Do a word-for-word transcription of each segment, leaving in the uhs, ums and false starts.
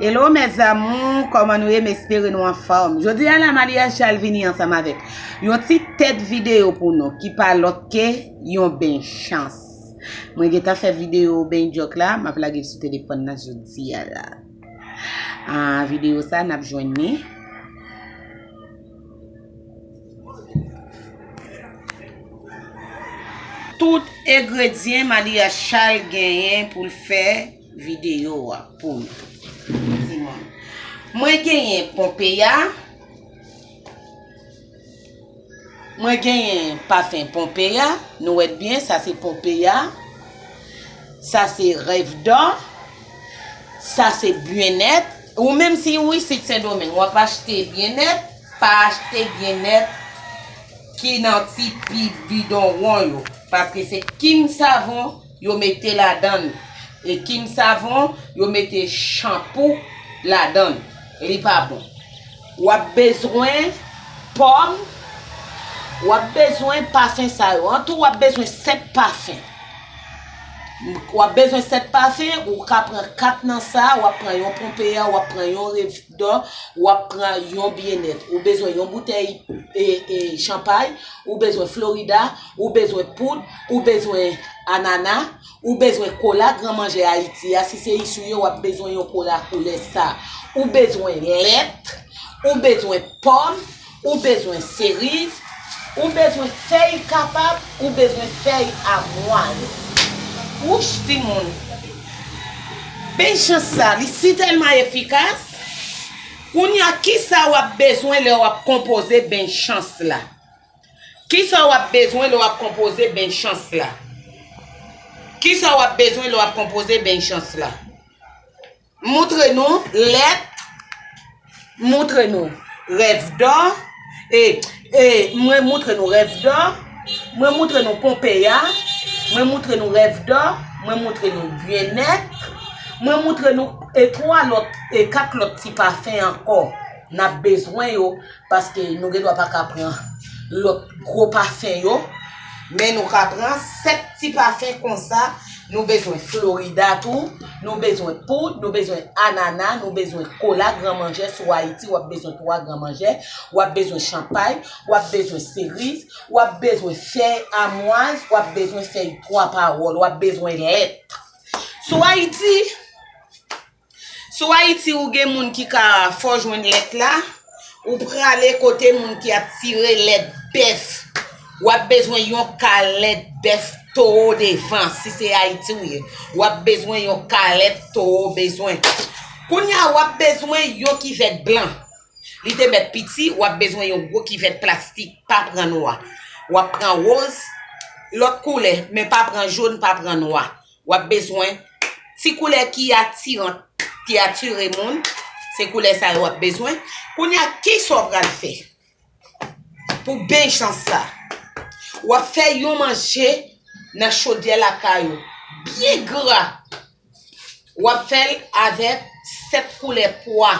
Hello mes amours, kòman nou ye? M espere nou anfòm. Jodi a la, Malia Charles vini ansanm avèk yon ti tèt videyo pou nou ki pa lòt ke yon ben chans. Mwen gentan fè videyo ben djòk la, m ap lage l sou telefòn nan jodi a la. Ah, videyo sa, n ap jwenn li. Tout engredyen Malia Charles genyen pou l fè videyo a pou nou. Di mwen. Mwen genyen Pompeya. Mwen genyen pafen Pompeya. Nou wè byen, sa se Pompeya. Sa se Rêve d'Or. Sa se Byenèt. Ou menm si ou isit Sendomeng, w ap achte Byenèt, pa achte Byenèt ki nan ti pi bidon won yo. Paske se Kim savon yo mete ladan l. E Kim savon, yo mete chanpou ladan l. Li pa bon. W ap bezwen pòm, w ap bezwen pafen sa yo. An tou, w ap bezwen senk pafen. W ap bezwen senk pafen, ou ka pran kat nan sa, w ap pran yon Pompeya, w ap pran yon Rêve d'Or, w ap pran yon Byenèt. Ou bezwen yon boutèy e, e, chanpay, ou bezwen Florida, ou bezwen poud, ou bezwen anana, ou bezwen kola gran manjè Ayiti a. Si se isi w ye, w ap bezwen yon kola koulè sa. Ou bezwen lèt, ou bezwen pòm, ou bezwen seriz, ou bezwen fèy kapab, ou bezwen fèy amwaz. Wouch, timoun! Ben chans sa, li si tèlman efikas. Kounye a, kisa w ap bezwen lè w ap konpoze ben chans la? Kisa w ap bezwen lè w ap konpoze ben chans la? Kisa w ap bezwen lè w ap konpoze ben chans la? M moutre nou lèt, m moutre nou Rêve d'Or, e, e, mwen moutre nou Rêve d'Or, mwen moutre nou Pompeya, mwen moutre nou Rêve d'Or, mwen moutre nou Byenèt, mwen moutre nou, e, twa lòt, e, kat lòt ti pafen ankò. N ap bezwen yo, paske nou gendwa pa ka pran lòt gwo pafen yo, men nou ka pran sèt ti pafen konsa. Nou bezwen Florida tou, nou bezwen poud, nou bezwen anana, nou bezwen kola gran manjè. Si w Ayiti, w ap bezwen twa gran manjè, w ap bezwen chanpay, w ap bezwen seriz, w ap bezwen fèy amwaz, w ap bezwen fèy twa pawòl, w ap bezwen lèt. Si w Ayiti, Si w Ayiti, ou gen moun ki ka fè w jwenn lèt la, ou prale kote moun ki ap tire lèt bèf. W ap bezwen yon kalèt bèf towo devan, si se Ayiti w ye. W ap bezwen yon kalèt towo bezwen. Kounye a, w ap bezwen yon kivèt blan. Li te mèt piti, w ap bezwen yon gwo kivèt plastik, pa pran nwa. W ap pran woz, lòt koulè, men pa pran jòn, pa pran nwa. W ap bezwen ti koulè ki atiran, ki atire moun. Se koulè sa yo w ap bezwen. Kounye a, kisa w pral fè pou ben chans sa? W ap fè yon manje nan chodyè lakay ou, byen gra. W ap fè l avèk sèt koulè pwa.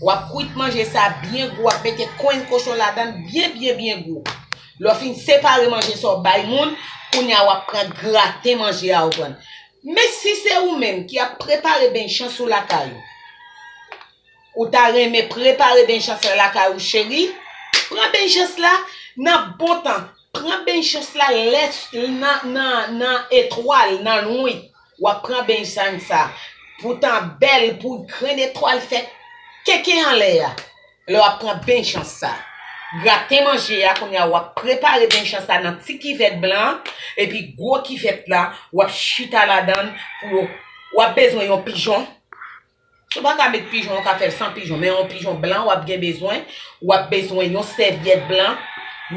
W ap kwit manje sa byen gou, w ap mete kwenn kochon ladan l byen, byen, byen gou. Lè w fin separe manje sa w bay moun, kounye a w ap pran graten manje a w pran. Men si se ou menm ki ap prepare ben chans ou lakay ou, ou ta renmen prepare ben chans la lakay ou, cheri, pran ben chans la nan bon tan. Pran ben chans la lè nan, nan, nan etwal, nan nwit. W ap pran ben chans sa. Pou tan bèl, pou grenn etwal fè keke anlè a. Lè w ap pran ben chans sa. Graten manje a, kounye a w ap prepare ben chans la nan ti kivèt blan an, epi gwo kivèt la, w ap chita ladan l pou yo. W ap bezwen yon pijon. Si w pa ka met pijon, ou ka fè l san pijon, men yon pijon blan w ap gen bezwen. W ap bezwen yon sèvyèt blan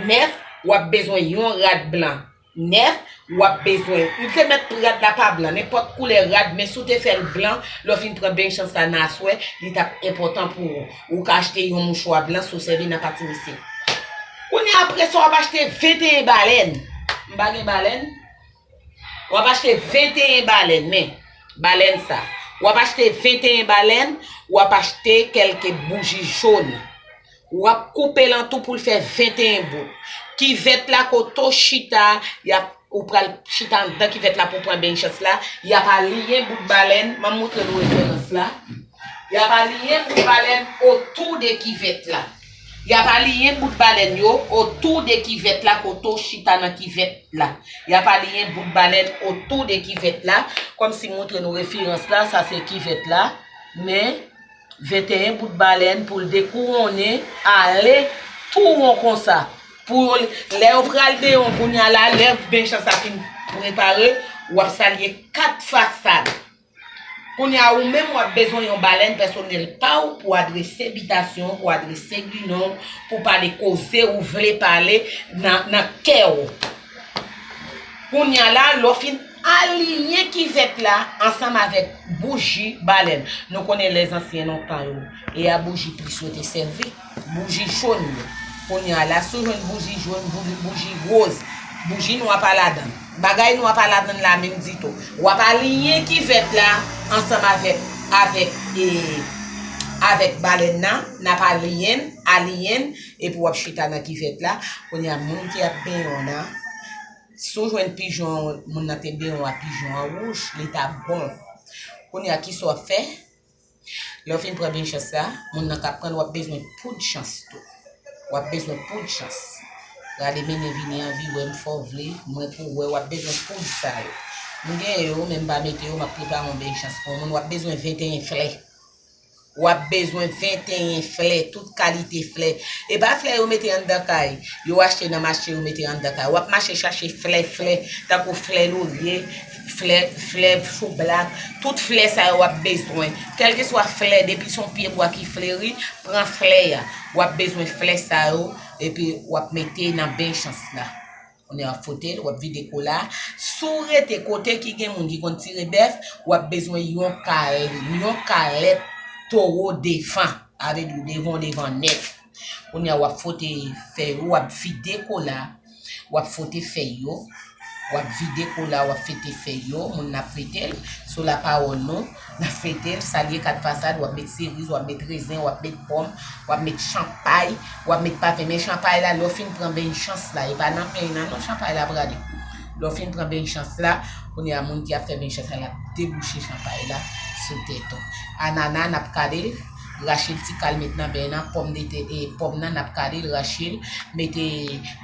nèf, w ap bezwen yon rad blan nèf, w ap bezwen, ou te mèt rad la pa blan, nenpòt koulè rad, men si w te fè l blan, lè w fin pran ben chans la nan aswè, li t ap enpòtan pou ou. Ou ka achte yon mouchwa blan si w sèvi nan pati misye. Kounye a, apre sa, w ap achte venteyen balèn. M pa gen balèn. W ap achte venteyen balèn, men, balèn sa. W ap achte venteyen balèn, w ap achte kèlke bouji jòn. W ap koupe l an tou pou l fè venteyen bout. Kivèt la kote w chita, y ap, ou pral chita anndan kivèt la pou w pran ben chans la. Y ap aliyen bout balèn. M ap montre nou referans la. Y ap aliyen bout balèn otou de kivèt la. Y ap aliyen bout balèn yo otou de kivèt la, kote w chita nan kivèt la. Y ap aliyen bout balèn otou de kivèt la. Kòmsi m montre nou referans la, sa se kivèt la. Men venteyen bout balèn pou l dekouwonnen, ale tou won konsa. Pou yo, lè yo pral deyò kounye a la, lè benchans la fin prepare, w ap salye kat fasad. Kounye a, ou menm, w ap bezwen yon balèn pèsonèl pa w pou adrese bitasyon, pou adrese ginon, pou pale koze ou vle pale nan, nan kè w. Kounye a la, lè w fin aliyen kivèt la ansanm avèk bouji balèn. Nou konnen lèzansyen lontan yo, e a bouji plis yo te sèvi. Bouji jòn yo. Kounye a la, si w jwenn bouji jòn, bouji, bouji woz, bouji nwa pa ladan l. Bagay nwa pa ladan l la menm ditou. W ap aliyen kivèt la ansanm avèk, avèk, e, avèk balèn nan. N ap aliyen l, aliyen l, epi w ap chita nan kivèt la. Kounye a, moun ki ap benyen w nan, si w jwenn pijon, moun nan te benyen w a pijon an wouj, li t ap bon. Kounye a, kisa w ap fè? Lè w fin pran benchans la, moun nan k ap pran l, w ap bezwen poud chans tou. W ap bezwen poud chans. Rale mennen vini an, vire m fè w vle, mwen pou w wè, w ap bezwen poud sa yo. M gen yo, men m pa mete yo, m ap prepare yon benchans pou yon moun, w ap bezwen venteyen flè. W ap bezwen venteyen flè, tout kalite flè. E pa flè yo mete anndan kay, yo achte nan mache, yo mete anndan kay. W ap mache chache flè, flè, tankou flè lorye, flè, flè choublak, tout flè sa yo w ap bezwen. Kèlkeswa flè, depi se yon pyebwa ki fleri, pran flè a. W ap bezwen flè sa yo, epi w ap mete nan benchans la. Kounye a w ap fwote l, w ap vide kola. Si w rete kote ki gen moun ki konn tire bèf, w ap bezwen yon kal-, yon kalèt towo devan. A vle di w devan, w devan nèt. Kounye a w ap fwote fèy yo, w ap vide kola, w ap fwote fèy yo, w ap vide kola, w ap fete fèy yo, moun nan ap fete l sou lapawòl nou. N ap fete l, salye kat fasad, w ap met seriz, w ap met rezen, w ap met pòm, w ap met chanpay, w ap met pafen. Men chanpay la, lè w fin pran benchans la, e pa nan men nan non chanpay la prale. Lè w fin pran benchans la, kounye a moun ki ap fè benchans la, l ap debouche chanpay la sou tèt ou. Anana, n ap kale l, rache l ti kal met nan ben nan, pòm de tè, e pòm nan, n ap kale l, rache l, mete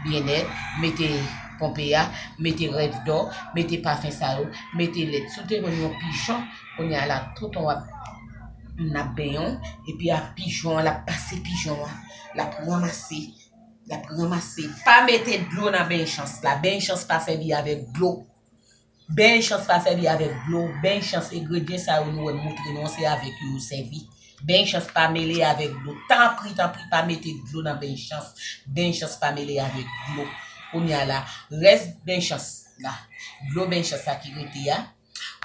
byennèt, mete ponpe a, mete rèv dò, mete pafen sa yo, mete lèt. Si w te jwenn yon pijon, kounye a la, toutan w ap, n ap benyen w, epi a pijon an, l ap pase pijon an, l ap ranmase, l ap ranmase. Pa mete dlo nan benchans la. Benchans pa sèvi avèk dlo. Benchans pa sèvi avèk dlo. Benchans, engredyan sa yo nou wè m moutre nou an, se avèk yo yo sèvi. Benchans pa mele avèk dlo. Tanpri, tanpri, pa mete dlo nan benchans. Benchans pa mele avèk dlo. Kounye a la, rès benchans la, dlo benchans la ki rete a,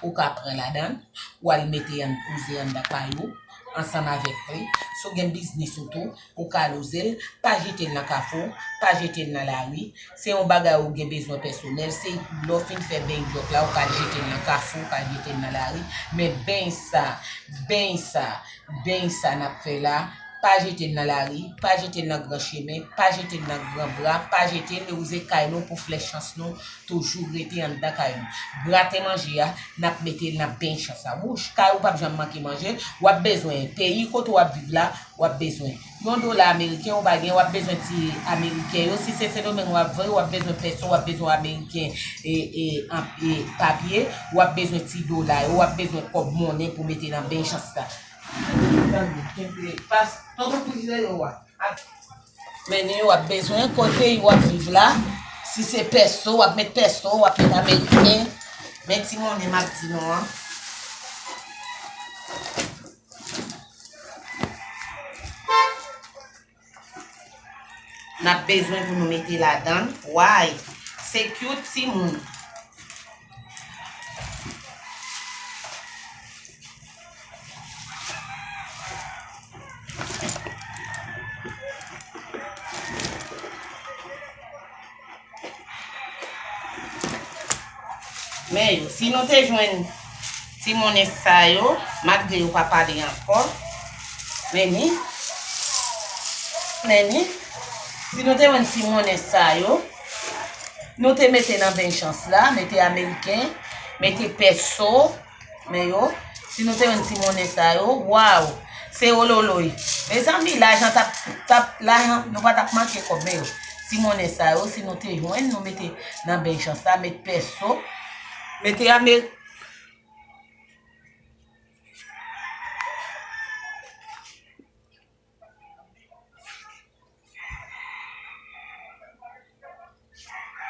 ou ka pran ladan l, ou al mete ann, wouze anndan kay ou, ansanm avèk li. Si w gen biznis ou tou, ou ka wouze l, pa jete l nan kafou, pa jete l nan lari. Se yon bagay ou gen bezwen pèsonèl, se lè w fin fè beny djòk la, ou ka jete l nan kafou, ou ka jete l nan lari. Men beny sa, beny sa, beny sa n ap fè la, pa jete l nan lari, pa jete l nan gran chemen, pa jete l nan gran bra, pa jete l, wouze kay nou pou flè chans nou toujou rete anndan kay nou. Grate manje a, n ap mete l nan benchans la. Wouch, kay ou p ap janm manke manje, w ap bezwen peyi kote w ap viv la, w ap bezwen yon dola ameriken, ou pa gen, w ap bezwen ti ameriken yo. Si se Sendomeng w ap voye, w ap bezwen pèso, w ap bezwen ameriken, e, e, an, e, papye, w ap bezwen ti dola yo, w ap bezwen kòb monnen pou mete nan benchans la. Tande, kenbe, pas, tonton Kouzen yo a. Men ni w ap bezwen, kot peyi w ap viv la. Si se pèso, w ap met pèso, w ap met ameriken. Men ti monnen m ap di nou an. N ap bezwen pou nou mete ladan l. Way, se cute timoun. Men yo, si nou te jwenn ti monnen sa yo, malgre yo pa pale ankò, men ni, men ni, si nou te jwenn ti monnen sa yo, nou te mete nan benchans la, mete ameriken, mete pèso, men yo, si nou te jwenn ti monnen sa yo, waw, Se ololoy. Mezanmi, lajan t ap, t ap, lajan, nou pa t ap manke kòb, men yo. Ti monnen sa yo, si nou te jwenn, nou mete nan bench sa, met pèso, mete ame-,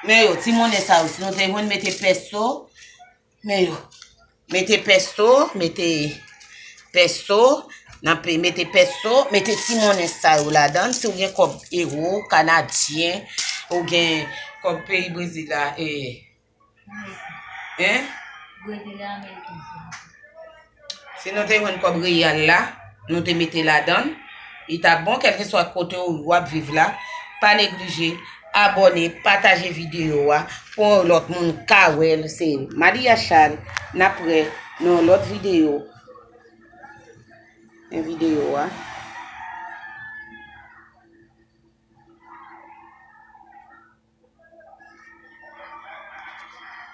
men yo, ti monnen sa yo, si nou te jwenn mete pèso, men yo, mete pèso, mete pèso, nan pe-, mete pèso, mete ti monnen sa yo ladan, si w gen kòb ewo, kanadyen, ou gen kòb peyi Brezil la, e, en? Brezil e Ameriken, se. Si nou te jwenn kòb reyal la, nou te mete ladan, li t ap bon, kèlkeswa kote w ap viv la, pa neglije abòne, pataje videyo a, pou yon lòt moun ka wè l. Se Malia Charles, n ap wè nan yon lòt videyo. Yon videyo a.